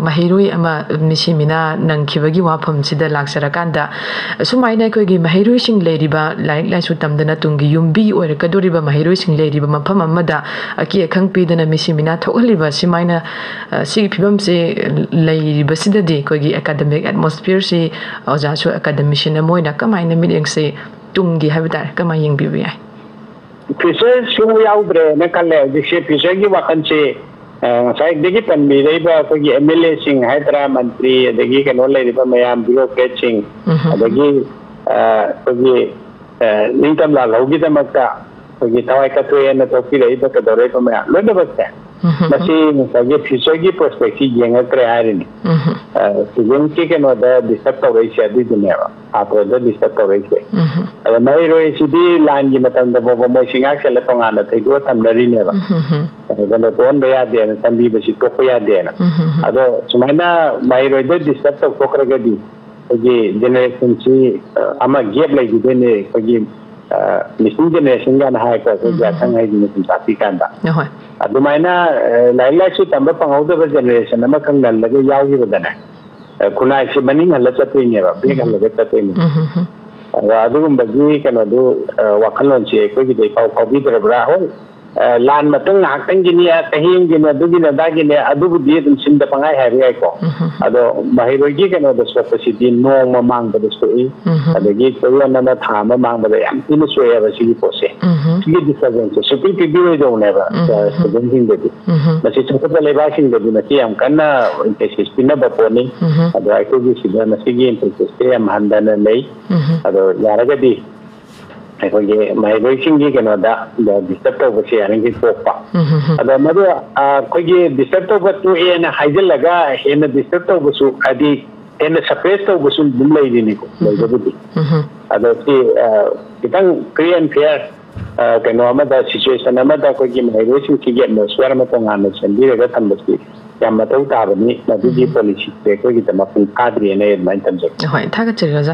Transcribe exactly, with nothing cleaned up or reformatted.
ꯃꯍꯩꯔꯣꯏ ꯑꯃ ꯃꯤꯁꯤ ꯃꯤꯅꯥ ꯅꯪꯈꯤꯕꯒꯤ ꯋꯥꯐꯝꯁꯤꯗ ꯂꯥꯛꯆꯔꯀꯥꯟꯗ, ꯑꯁꯨꯃꯥꯏꯅ ꯑꯩꯈꯣꯏꯒꯤ ꯃꯍꯩꯔꯣꯏꯁꯤꯡ ꯂꯩꯔꯤꯕ, ꯂꯥꯏꯔꯤꯛ ꯂꯥꯏꯁꯨ ꯇꯝꯗꯅ ꯇꯨꯡꯒꯤ ꯌꯨꯝꯕꯤ ꯑꯣꯏꯔꯛꯀꯗꯧꯔꯤꯕ ꯃꯍꯩꯔꯣꯏꯁꯤꯡ ꯂꯩꯔꯤꯕ ꯃꯐꯝ ꯑꯃꯗ ꯑꯀꯤ ꯑꯈꯪ ꯄꯤꯗꯅ ꯃꯤꯁꯤ ꯃꯤꯅꯥ ꯊꯣꯛꯍꯜꯂꯤꯕ ꯁꯤꯃꯥꯏꯅ, ꯑ, ꯁꯤꯒꯤ ꯐꯤꯕꯝꯁꯤ ꯂꯩꯔꯤꯕꯁꯤꯗꯗꯤ ꯑꯩꯈꯣꯏꯒꯤ academic atmosphere ꯁꯤ ꯑꯣꯖꯥꯁꯨ academician ꯑꯃ ꯑꯣꯏꯅ ꯀꯃꯥꯏꯅ ꯃꯤꯠꯌꯦꯡꯁꯦ ꯇꯨꯡꯒꯤ ꯍꯥꯏꯕ ꯇꯥꯔꯦ, ꯀꯃꯥꯏꯅ ꯌꯦꯡꯕꯤꯕ ꯌꯥꯏ? Future ꯁꯨ ꯌꯥꯎꯗ꯭ꯔꯦꯅ ꯈꯜꯂꯦ ꯍꯧꯖꯤꯛꯁꯦ꯫ Future ꯒꯤ ꯋꯥꯈꯜꯁꯦ, ꯑ, ꯉꯁꯥꯏꯗꯒꯤ ꯄꯟꯕꯤꯔꯛꯏꯕ ꯑꯩꯈꯣꯏꯒꯤ M L A ꯁꯤꯡ ꯍꯥꯏꯗ꯭ꯔꯥ, ꯃꯟꯇ꯭ꯔꯤ, ꯑꯗꯒꯤ ꯀꯩꯅꯣ ꯂꯩꯔꯤꯕ ꯃꯌꯥꯝ, bureaucrat ꯁꯤꯡ, ꯎꯝ꯫ ꯑꯗꯒꯤ, ꯑ, ꯑꯩꯈꯣꯏꯒꯤ, ꯑ, ꯅꯤꯡꯇꯝ ꯂꯥꯜꯍꯧꯒꯤꯗꯃꯛꯇ ꯑꯩꯈꯣꯏꯒꯤ ꯊꯋꯥꯏ ꯀꯠꯊꯣꯛꯑꯦꯅ ꯊꯣꯛꯄꯤꯔꯛꯏꯕ ꯀꯩꯗꯧꯔꯛꯏꯕ ꯃꯌꯥꯝ ꯂꯣꯏꯅꯃꯛꯁꯦ, ꯎꯝ꯫ ꯃꯁꯤ ꯉꯁꯥꯏꯒꯤ future ꯒꯤ prospect ꯁꯤ ꯌꯦꯡꯉꯛꯇ꯭ꯔꯦ ꯍꯥꯏꯔꯤꯅꯤ꯫ ꯎꯝ꯫ ꯑ, student ꯀꯤ ꯀꯩꯅꯣꯗ disturb ꯇꯧꯔꯛꯏꯁꯦ ꯑꯗꯨꯏꯗꯨꯅꯦꯕ, ꯁꯥꯇ꯭ꯔꯗ disturb ꯇꯧꯔꯛꯏꯁꯦ꯫ ꯎꯝ꯫ ꯑꯗ ꯃꯍꯩꯔꯣꯏꯁꯤꯗꯤ ꯂꯥꯟꯒꯤ ꯃꯇꯝꯗ ꯐꯥꯎꯕ ꯃꯣꯏꯁꯤ ꯉꯥꯛ ꯁꯦꯜꯂ ꯇꯣꯉꯥꯟꯅ ꯊꯩꯗꯣꯛꯑ ꯊꯝꯅꯔꯤꯅꯦꯕ꯫ ꯎꯝ꯫ ꯑꯗꯨꯅ ꯇꯣꯛꯍꯟꯕ ꯌꯥꯗꯦꯅ, ꯇꯝꯕꯤꯕꯁꯤ ꯇꯣꯛꯄ ꯌꯥꯗꯦꯅ꯫ ꯎꯝ꯫ ꯑꯗꯣ ꯁꯨꯃꯥꯏꯅ ꯃꯍꯩꯔꯣꯏꯗ disturb ꯇꯧꯊꯣꯛꯈ꯭ꯔꯒꯗꯤ ꯑꯩꯈꯣꯏꯒꯤ generation ꯁꯤ, ꯑ, ꯑꯃ gap ꯂꯩꯈꯤꯗꯣꯏꯅꯦ꯫ ꯑꯩꯈꯣꯏꯒꯤ, ꯑ, missing generation ꯀꯥꯏꯅ ꯍꯥꯏꯀꯣ, ꯑꯩꯈꯣꯏꯒꯤ ꯎꯝ꯫ ꯑꯈꯪ ꯑꯍꯩꯁꯤꯡꯅ ꯁꯨꯝ ꯇꯥꯛꯄꯤ ꯀꯥꯟꯗ꯫ ꯍꯣꯏ꯫ ꯑꯗꯨꯃꯥꯏꯅ, ꯑ, ꯂꯥꯏꯔꯤꯛ ꯂꯥꯏꯁꯨ ꯇꯝꯕ ꯐꯪꯍꯧꯗꯕ generation ꯑꯃꯈꯛ ꯅꯜꯂꯒ ꯌꯥꯎꯈꯤꯕꯗꯅꯦ, ꯑ, ꯈꯨꯟꯅꯥꯏꯁꯤ ꯃꯅꯤꯡ ꯍꯜꯂ ꯆꯠꯇꯣꯏꯅꯦꯕ, back ꯎꯝ꯫ ꯍꯜꯂꯒ ꯆꯠꯇꯣꯏꯅꯦ꯫ ꯎꯝ, ꯎꯝ, ꯎꯝ꯫ ꯑꯗ ꯑꯗꯨꯒꯨꯝꯕꯒꯤ ꯀꯩꯅꯣꯗꯨ, ꯑ, ꯋꯥꯈꯜꯂꯣꯟꯁꯤ ꯑꯩꯈꯣꯏꯒꯤꯗꯤ ꯏꯐꯥꯎ ꯐꯥꯎꯕꯤꯗ꯭ꯔꯕ꯭ꯔꯥ? ꯍꯣꯏ, ꯑ, ꯂꯥꯟ ꯃꯇꯨꯡ ꯉꯥꯏꯍꯥꯛꯇꯪꯒꯤꯅꯤ, ꯆꯍꯤ ꯑꯃꯒꯤꯅꯤ, ꯑꯗꯨꯒꯤꯅꯤ, ꯑꯗꯥꯒꯤꯅꯤ, ꯑꯗꯨꯕꯨꯗꯤ ꯑꯗꯨꯝ ꯆꯤꯟꯗ ꯄꯪꯍꯥꯏ ꯍꯥꯏꯕ ꯌꯥꯏꯀꯣ꯫ ꯎꯝ, ꯎꯝ, ꯎꯝ꯫ ꯑꯗꯣ ꯃꯍꯩꯔꯣꯏꯒꯤ ꯀꯩꯅꯣꯗ ꯁꯣꯛꯄꯁꯤꯗꯤ ꯅꯣꯡꯃ ꯃꯥꯡꯕꯗ ꯁꯣꯛꯏ, ꯎꯝ꯫ ꯑꯗꯒꯤ ꯆꯌꯣꯜ ꯑꯃ, ꯊꯥ ꯑꯃ ꯃꯥꯡꯕꯗ ꯌꯥꯝ ꯊꯤꯅ ꯁꯣꯛꯑꯦꯕ ꯁꯤꯒꯤ ꯄꯣꯠꯁꯦ꯫ ꯎꯝ꯫ ꯁꯤꯒꯤ disturbance ꯁꯦ ꯁꯨꯡꯄꯤ ꯄꯤꯕꯤꯔꯣꯏꯗꯧꯅꯦꯕ, ꯎꯝ, ꯎꯝ꯫ Student ꯁꯤꯡꯗꯗꯤ꯫ ꯎꯝ꯫ ꯃꯁꯤ ꯆꯥꯎꯈꯠꯄ ꯂꯩꯕꯥꯛꯁꯤꯡꯗꯗꯤ ꯃꯁꯤ ꯌꯥꯝ ꯀꯟꯅ emphasis ꯄꯤꯅꯕ ꯄꯣꯠꯅꯤ꯫ ꯎꯝ꯫ ꯑꯗꯣ ꯑꯩꯈꯣꯏꯒꯤ ꯁꯤꯗ ꯃꯁꯤꯒꯤ emphasis ꯁꯦ ꯌꯥꯝ ꯍꯟꯊꯅ ꯂꯩ꯫ ꯎꯝ꯫ ꯑꯗꯣ ꯌꯥꯔꯒꯗꯤ ꯑꯩꯈꯣꯏꯒꯤ ꯃꯍꯩꯔꯣꯏꯁꯤꯡꯒꯤ ꯀꯩꯅꯣꯗ disturb ꯇꯧꯕꯁꯦ ꯌꯥꯔꯤꯈꯩ ꯇꯣꯛꯄ꯫ ꯎꯝ, ꯎꯝ, ꯎꯝ꯫ ꯑꯗꯣ ꯃꯗꯨ, ꯑ, ꯑꯩꯈꯣꯏꯒꯤ disturb ꯇꯧꯕ ꯇꯣꯛꯑꯦꯅ ꯍꯥꯏꯖꯤꯜꯂꯒ ꯍꯦꯟꯅ disturb ꯇꯧꯕꯁꯨ, ꯍꯥꯏꯗꯤ ꯍꯦꯟꯅ suppress ꯇꯧꯕꯁꯨ ꯑꯗꯨꯝ ꯂꯩꯔꯤꯅꯤꯀꯣ, ꯎꯝ, ꯎꯝ꯫ ꯂꯩꯕꯕꯨꯗꯤ꯫ ꯎꯝ, ꯎꯝ꯫ ꯑꯗꯣ ꯁꯤ, ꯑ, ꯈꯤꯇꯪ free and fair, ꯑ, ꯀꯩꯅꯣ ꯑꯃꯗ, situation ꯑꯃꯗ ꯑꯩꯈꯣꯏꯒꯤ ꯃꯍꯩꯔꯣꯏꯁꯤꯡꯁꯤꯒꯤ atmosphere ꯑꯃ ꯇꯣꯉꯥꯟꯅ ꯁꯦꯝꯕꯤꯔꯒ ꯊꯝꯕꯁꯤ ꯌꯥꯝ ꯃꯊꯧ ꯇꯥꯕꯅꯤ꯫ ꯃꯗꯨꯒꯤ ꯎꯝ꯫ Policy ꯁꯦ ꯑꯩꯈꯣꯏꯒꯤꯗꯃꯛ ꯃꯄꯨꯡ ꯐꯥꯗ꯭ꯔꯤꯑꯅ ꯑꯩ ꯑꯗꯨꯃꯥꯏꯅ ꯊꯝꯖꯒꯦ꯫ ꯍꯣꯏ, ꯊꯥꯒꯠꯆꯔꯤ ꯑꯣꯖꯥ꯫